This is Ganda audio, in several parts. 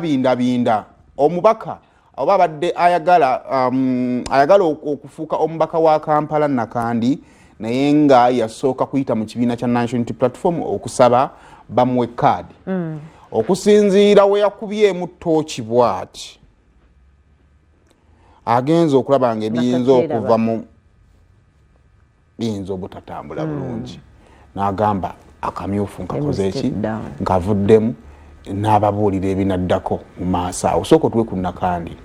Bindabinda omubaka oba abadde ayagala okufuuka omubaka wa Kampala Nakandi, naye nga yasooka kuyita mu kibiina kya National Unity Platform okusaba bamuwe kaadi. Okusinziira we yakubyemu tooki bwati, agenza okulaba nga ebiyinza okuva mu biyinza obutatambula bulungi, n'agamba akamyufu nkakoze eki, nkavuddemu, n'ababuulira ebinaddako mu maaso awo. Sooka otuwe ku Nakandi.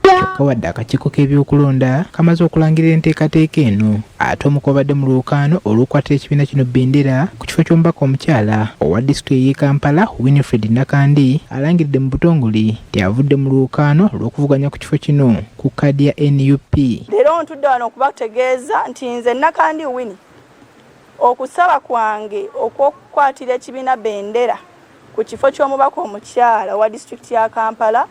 Kyokka wadde akakiiko k'ebyokulonda kamaze okulangirira enteekateeka eno, ate omuku abadde mu lwokaano olw'okukwatira ekibiina kino bendera ku kifo ky'omubaka omukyala owa disitulikiti ey'e Kampala, Winifred Nakandi, alangiridde mu butongole nti avudde mu lwokaano olw'okuvuganya ku kifo kino ku kaadi ya NUP. Leero ntudde wano okubategeeza nti nze Nakandi Winnie, okusaba kwange okw'okukwatira ekibiina bendera ku kifo ky'omubaka omukyala owa disitulikiti ya Kampala,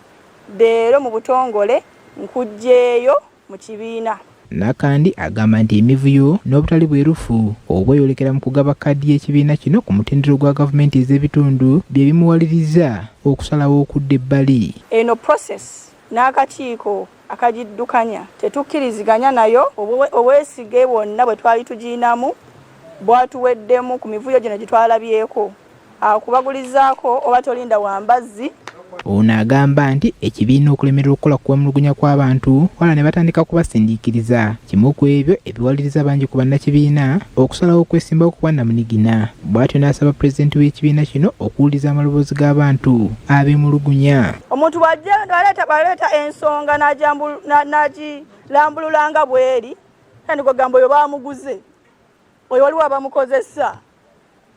leero mu butongole nkuggyeeyo mu kibiina. Nakandi agamba nti emivuyo n'obutali bwerufu obweyolekera mu kugaba kaadi y'ekibiina kino ku mutendero gwa gavumenti ez'ebitundu bye bimuwaliriza okusalawo okudda ebbali. Eno process n'akakiiko akagiddukanya tetukkiriziganya nayo. Obwesige bwonna bwe twali tugiinamu bwatuweddemu ku mivuyo gino gye twalabyeko akubagulizaako oba tolinda wambazzi. Ono agamba nti ekibiina okulemererwa okukola ku kwemulugunya kw'abantu, wala ne batandika kubasindiikiriza, kimu ku ebyo ebiwaliriza bangi ku bannakibiina okusalawo okwesimbawo ku bwannamunigina. Bw'atyo n'asaba pulezidenti w'ekibiina kino okuwuliriza amaloboozi g'abantu abeemulugunya. Omuntu bw'aleeta ensonga n'agirambulula nga bw'eri, tandika ogamba oyo bamuguze, oyo waliwo abamukozesa,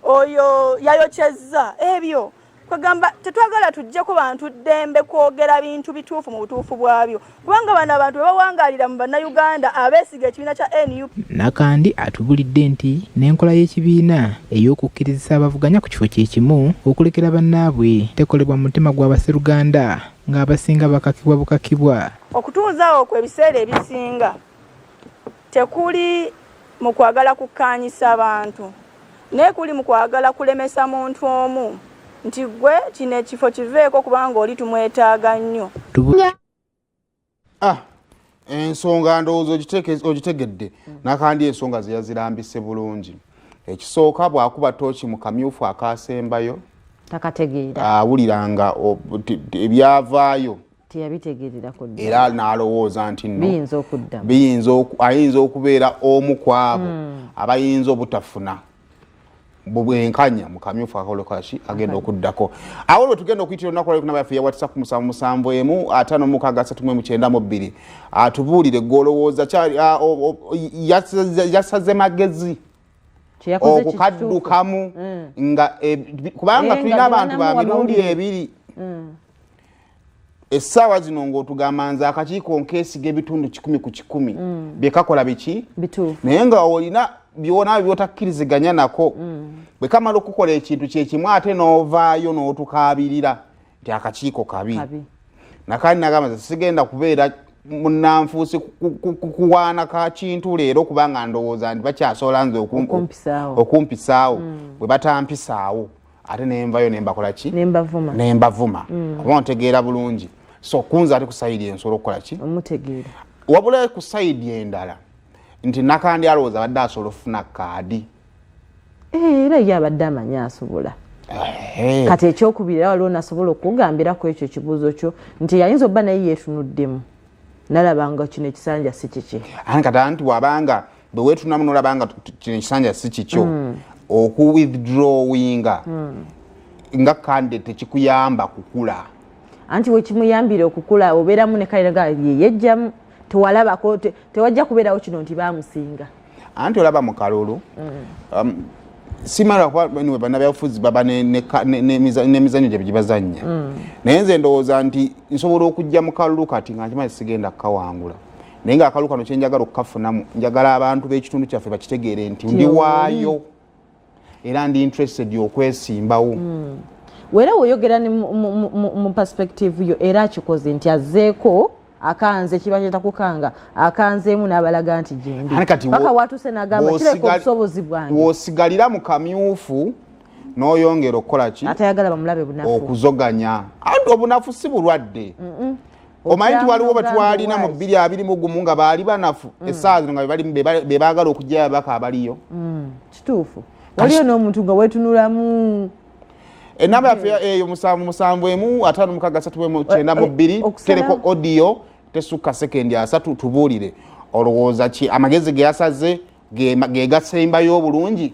oyo yayokyezza. Ebyo kwegamba tetwagala tuggyeko bantu ddembe kwogera bintu bituufu mu butuufu bwabyo, kubanga bano abantu bwe bawangalira mu Bannayuganda abeesiga ekibiina kya NUP. Nakandi atubulidde nti n'enkola y'ekibiina ey'okukkirizisa abavuganya ku kifo kye kimu okulekera bannaabwe tekolebwa mu mutima gwa basseruganda, ng'abasinga bakakibwa bukakibwa. Okutuuzaawo okwo ebiseera ebisinga tekuli mu kwagala kukkaanyisa abantu, naye kuli mu kwagala kulemesa muntu omu nti gwe kino ekifo kiveeko kubanga oli tumwetaaga nnyo. Ah, ensonga ndowooza ogitegedde. Nakandi ensonga ze yazirambise bulungi. Ekisooka, bw'akuba tooki mu kamyufu akasembayo, takategeera. Awuliranga ebyavaayo teyabitegeererako. Era n'alowooza nti nno biyinza okuddamu. Ayinza okubeera omu ku abo abayinza obutafuna bwenkanya mu kamyufu akalokashi agenda okuddako. Awo lwe tugenda okuyitira olunaku lwali kunaba yaffe ya WhatsApp 771563992. Atubuulire gwolowooza yasaze magezi Kyeyakoze. Okukaddukamu nga kubanga Eh, tulina nga abantu ba tebanamuwa mirundi mawulire. ebiri. Essaawa zino ng'otugamba nze akakiiko nkeesiga ebitundu 100% byekakola biki bituufu, naye nga olina byona byotakkiriziganya nako. Bwe kamala okukola ekintu kyekimu, ate n'ovaayo n'otukaabirira nti akakiiko kabi. Kabi. Nakandi nagamba nze sigenda kubeera munanfuusi kuwaana ka kintu leero, kubanga ndowooza nti bakyasobola nze okumpisaawo. Okumpisaawo. Bwe batampisaawo, ate nenvayo nembakola ki? Nembavuma. Nembavuma. Oba ontegeera bulungi? So kunze ate ku side ensobola okukola ki? Omutegeera. Wabula ku side endala nti Nakandi alowooza abadde asobola okufuna kaadi. Eh, era ye abadde amanyi asobola. Kati ekyokubiri, era waliwo nasobola okugambirako ekyo ekibuuzo kyo nti ayinza obba naye yeetunuddemu nalaba nga kino ekisanja si kiki. Ate kati anti wabanga bwe weetunamu nolaba nga kino ekisanja si kikyo, okuwithdrawinga nga candidate tekikuyamba kukula. Anti wekimuyambira okukula, obeeramu ne kaliraga yeyejjamu, tewalabako tewajja kubeerawo kino nti bamusinga. Anti olaba mu kalulu, simala kuba anyway, bannabyabufuzi baba n'emizannyo gye gibazannya, naye nze ndowooza nti nsobola okujja mu kalulu kati nga nkimanyi sigenda kukawangula, naye nga akalulu kano kyenjagala okukafunamu, njagala abantu b'ekitundu kyaffe bakitegeere nti ndi waayo era ndi interested okwesimbawo. Wera woyogera ne mu perspective yo, era akikoze nti azzeeko akanze kiba kyetakukanga akanzeemu n'abalaga nti gyendi Ate kati paka watuuse n'agamba kireka obusobozi bwange. W'osigalira mu kamyufu N'oyongera okukola ki? Atayagala bamulabe bunafu. Okuzoganya. Anti obunafu si bulwadde. Omanyi nti waliwo betwalina mu 2021 nga baali banafu, essaawa zino nga be baagala okugyayo ababaka abaliyo. Kituufu, waliyo n'omuntu nga weetunulamu. Enamba yaffe eyo 771 56 392. Tereko audio, tesukka sekendi 30. Tubuulire, olowooza ki? Amagezi ge yasaze ge gasembayo obulungi?